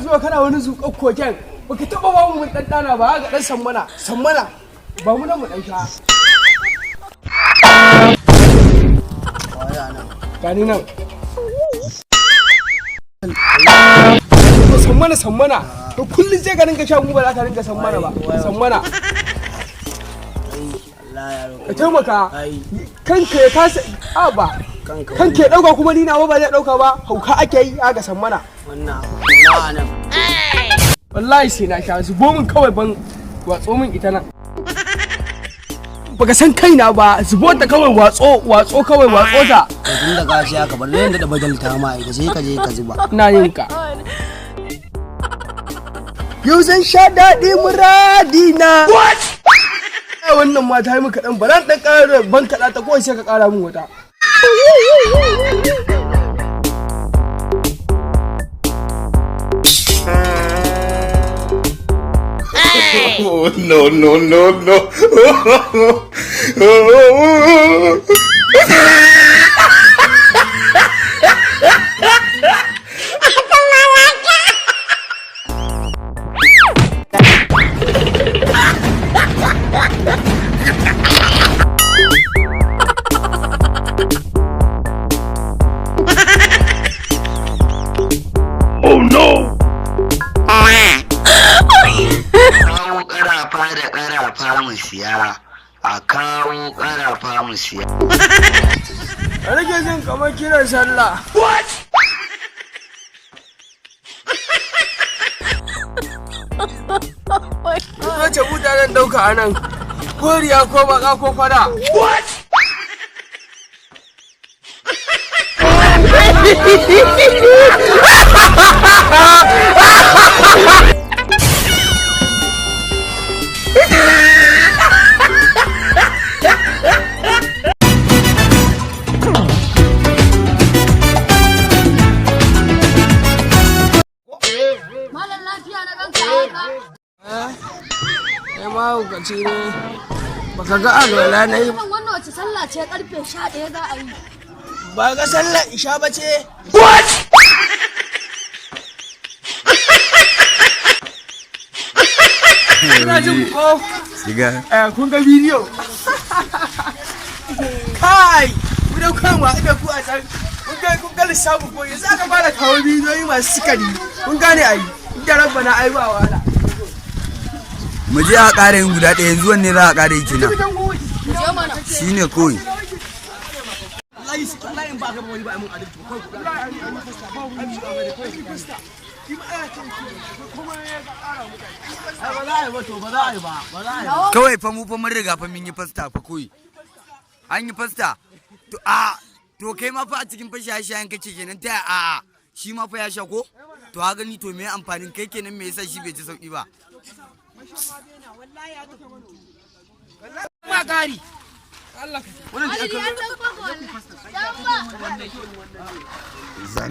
zuwa kana wani zuƙar koken. Baka taɓa ba mu mun ɗanɗana ba, haka ɗan sammana, sammana. Ba mu nan mu ɗan sha. Gani nan. To sammana sammana. To kullum sai ka rinka sha mu ba za ka rinka sammana ba. Sammana. Ka taimaka. Kanka ya kasa a ba. Kanka ya ɗauka kuma ni nawa ba zai ɗauka ba. Hauka ake yi haka sammana. Wannan abu na nan. Wallahi sai na sha, zubo min kawai, ban watso min ita nan. Baka san kaina ba, zubo ta kawai, watso watso kawai, watso ta. To tun da ka siya ka bar zan da badalta ma ita, sai ka je ka zuba. Ina yin ka. Yau zan sha daɗi muradina. Ai wannan ma ta yi maka ɗan, ba ɗan ƙara ban kaɗa ta kawai sai ka ƙara min wata. Oh, no, no, no, no. Kawo karafa da karafa mu siya, a kawo karafa mu siya. A rage jin kamar kiran sallah. Wace buta zan ɗauka a nan? Koriya ko baka ko fara? Malam, lafiya na ganka haka? Kai mahaukaci ne. Baka ga alwala na yi Kan wannan wace sallah ce karfe 11 za a yi? Ba ga sallar isha ba ce? Ina jin ko? Diga. Eh, kun ga bidiyo. Kai, ku da kan wa da ku a can. Kun ga lissafin ko yanzu aka fara kawo bidiyoyi masu sukari. Kun gane ai. Inda rabbana ai ba wahala. Mu je a ƙara yin guda ɗaya yanzu, wanne za a ƙara yi kenan? Gidan gobe. Je mana. Shine kawai. Wallahi wallahi in ba ka ba wani ba ai mun adalci ba kawai. Ai ba za a yi ba, to ba za a yi ba, ba za a yi ba. Kawai fa mu fa mun riga fa mun yi fasta fa koyi. An yi fasta. To a to kai ma fa a cikin fa shaye-shayen kake kenan, ta a shi ma fa ya sha ko? To ha gani, to me amfanin kai kenan, me yasa shi bai ji sauki ba? Ma kari. Allah ka. Ali ya san ko wallahi. Dan ba.